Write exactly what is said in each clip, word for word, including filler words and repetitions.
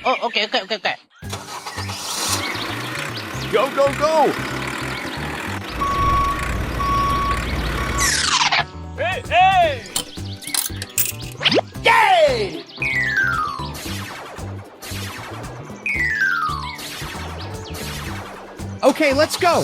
Oh, okay, okay, okay, okay. Go, go, go! Hey, hey! Yay! Okay, let's go.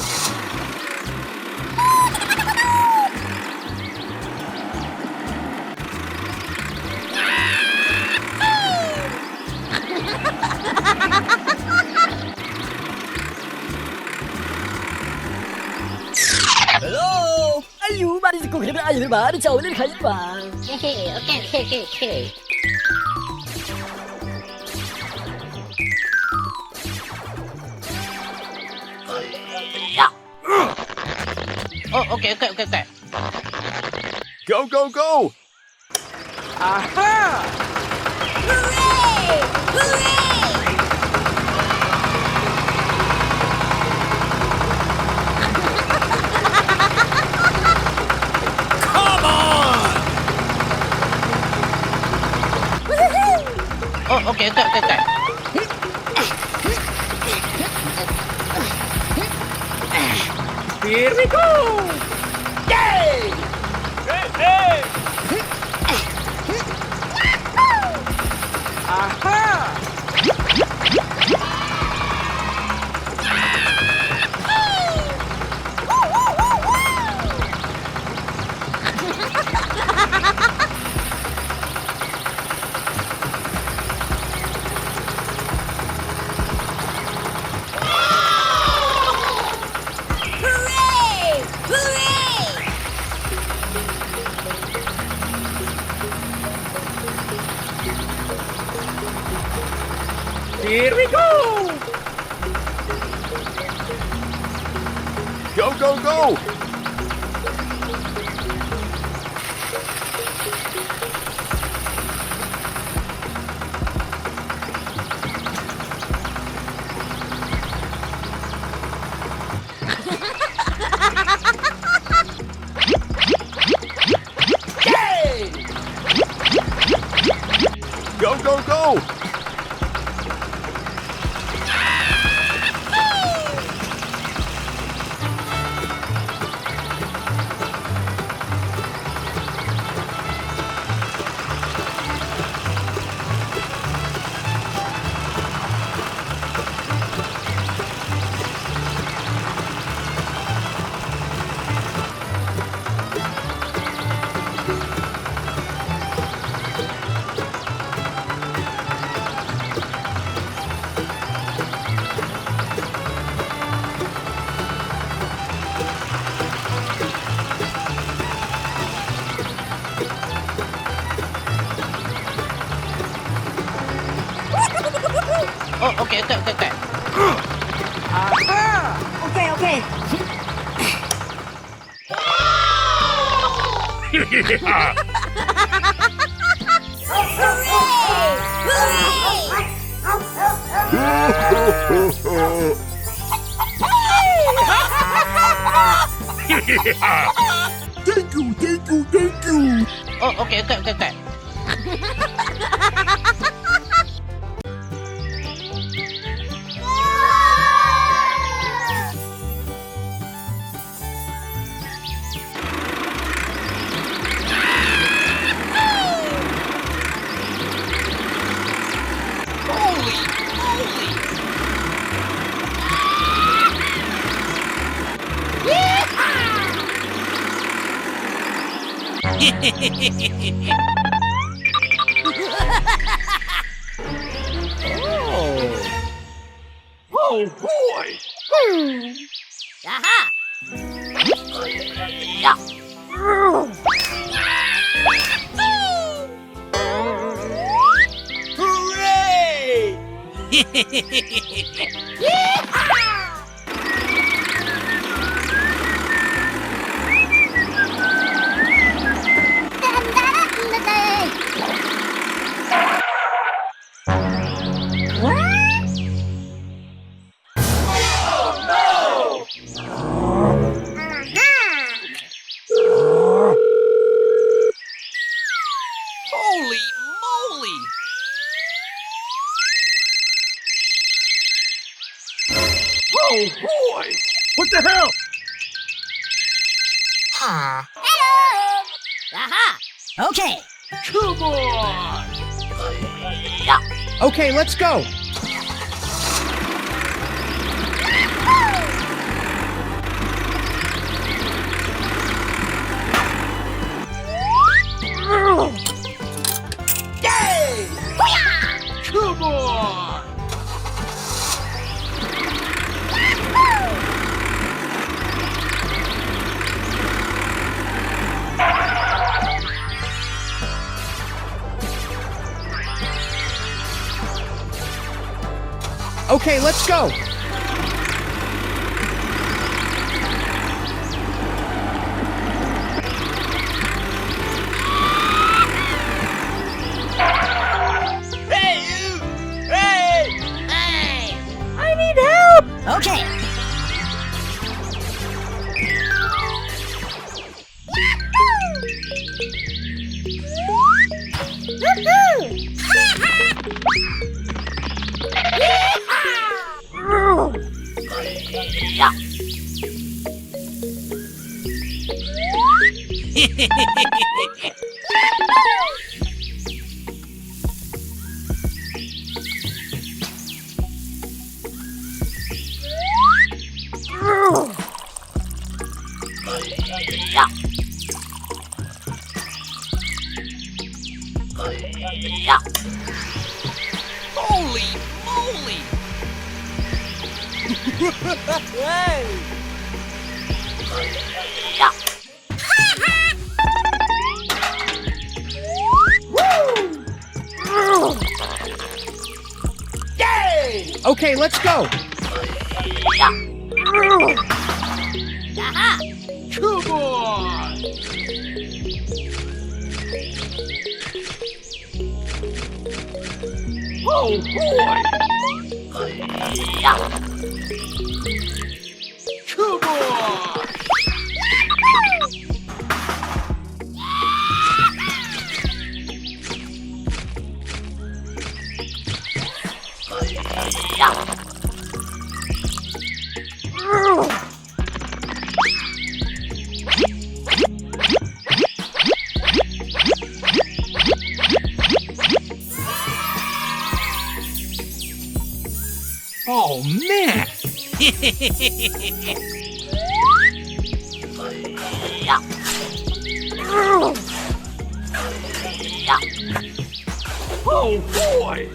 Hello. Ayu, mari si ku kira ayu ba, ri chau lir khayu ba. Hey, hey, okay, okay, okay, okay. Oh, okay, okay, okay, okay. Go, go, go! Aha! Hooray! Hooray! Come on! Woohoo! Oh, okay, okay, okay, okay. Here we go! Yay! Hey, hey! Aha! Hooray! Hooray! Here we go! Go, go, go! Yay! Go, go, go! Oh, okay, okay, okay, okay. Aha! Okay, okay. Hooray! Hooray! Thank you, thank you, thank you. Oh, okay, okay, okay, okay. Holy moly! Oh. Oh, boy! Aha! Hooray! Yeehaw! Holy moly! What the hell? Huh? Hello! Aha! Okay. Come on! Okay, let's go! Yay! Come on! Okay, let's go! Hey, you! Hey! Hey! I need help! Okay. Holy moly! Hey! Yay! Okay, let's go! Aha! Come on! Oh, boy! Come on! Oh, man! Oh, boy!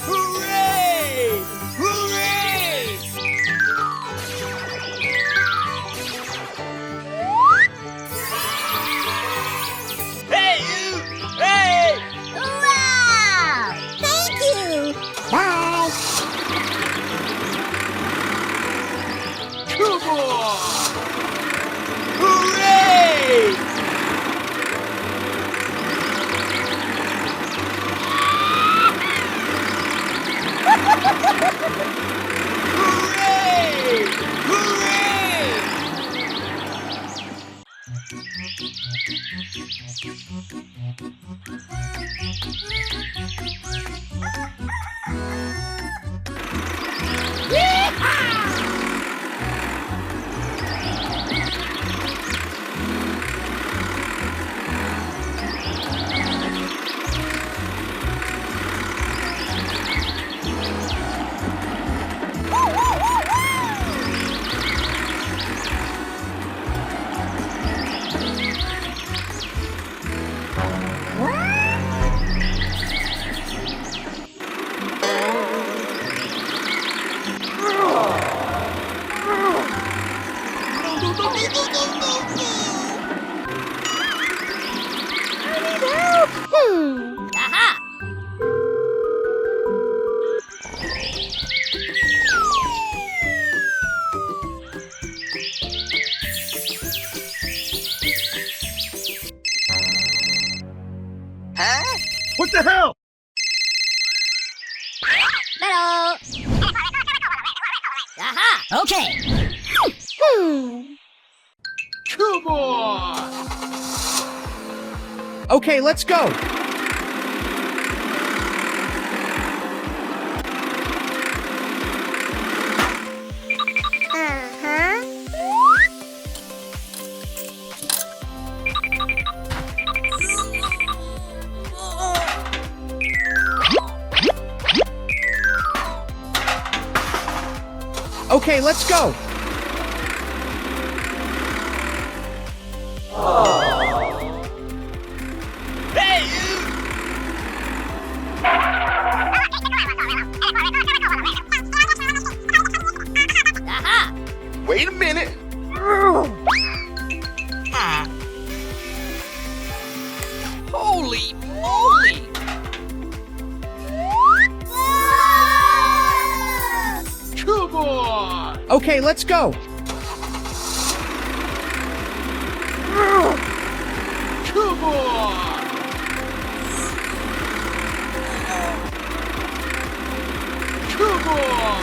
Hooray! Hooray! Hey, you! Hey! Wow! Thank you! Bye! Come on! Hooray! Hooray! Hooray! Okay. Hmm. Come on! Okay, let's go! Uh-huh. Okay, let's go. Aha! Wait a minute. Holy moly! Come on! Okay, let's go. Come on! Come on!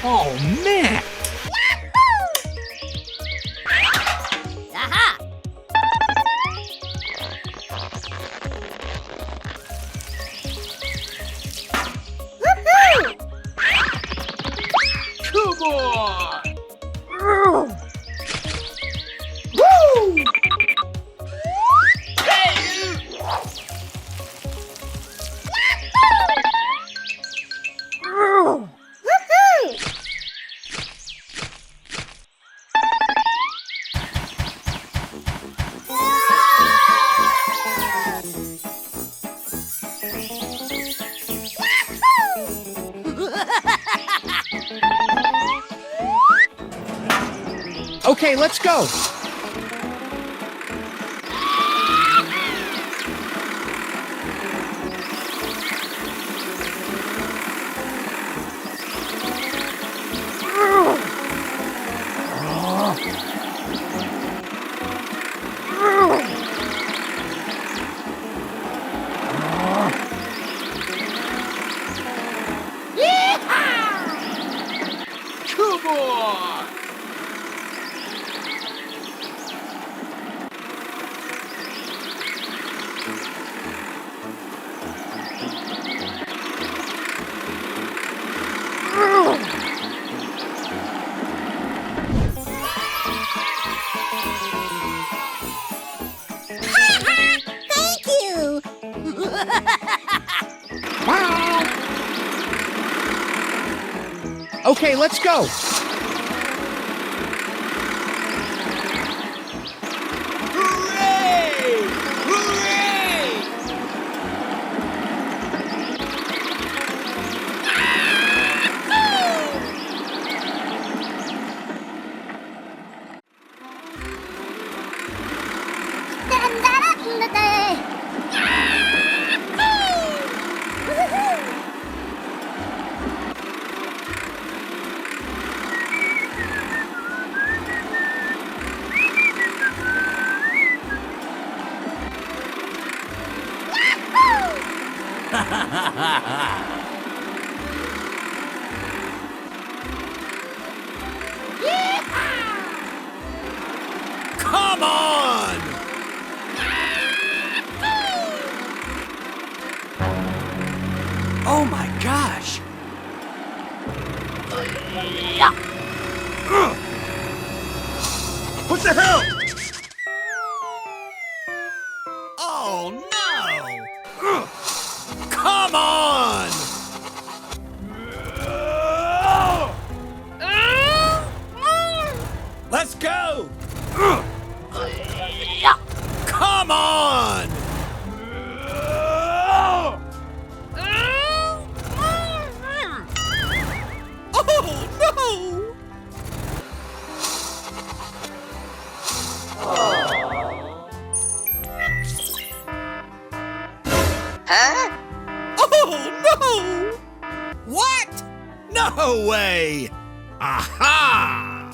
Oh, man! Aha! Woohoo! Come on! Woo! Hey! Woohoo! Okay, let's go. Come on! Thank you. Okay, let's go. Hooray! Hooray! What the hell? Oh no! Come on! Let's go! Come on! Oh no! Huh? Oh no! What? No way! Aha!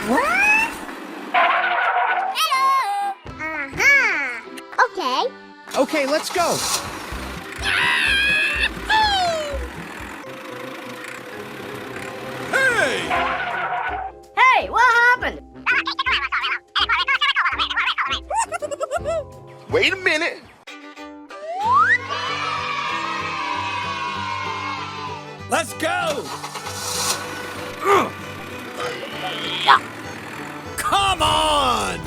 What? Hello! Aha! Okay. Okay, let's go. Hey! Hey, what happened? Wait a minute. Let's go! Come on!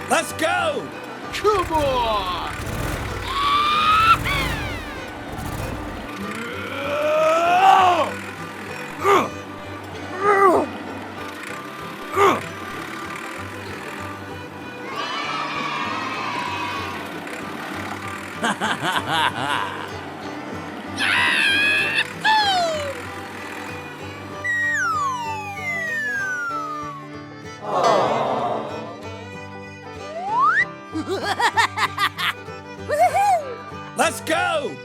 Let's go! Come on! Let's go!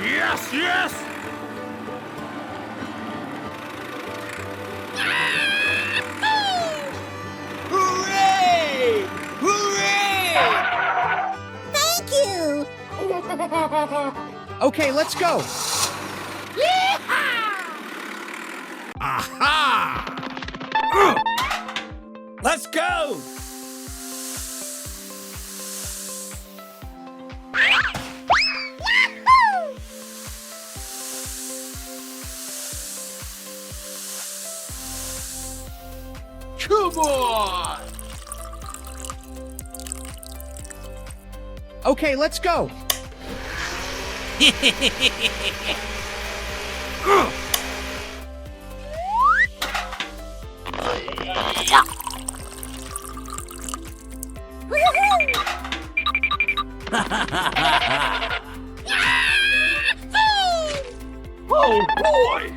Yes, yes! Hooray! Hooray! Thank you! Okay, let's go. Yeehaw! Aha! Let's go! Come on! Okay, let's go. Oh boy!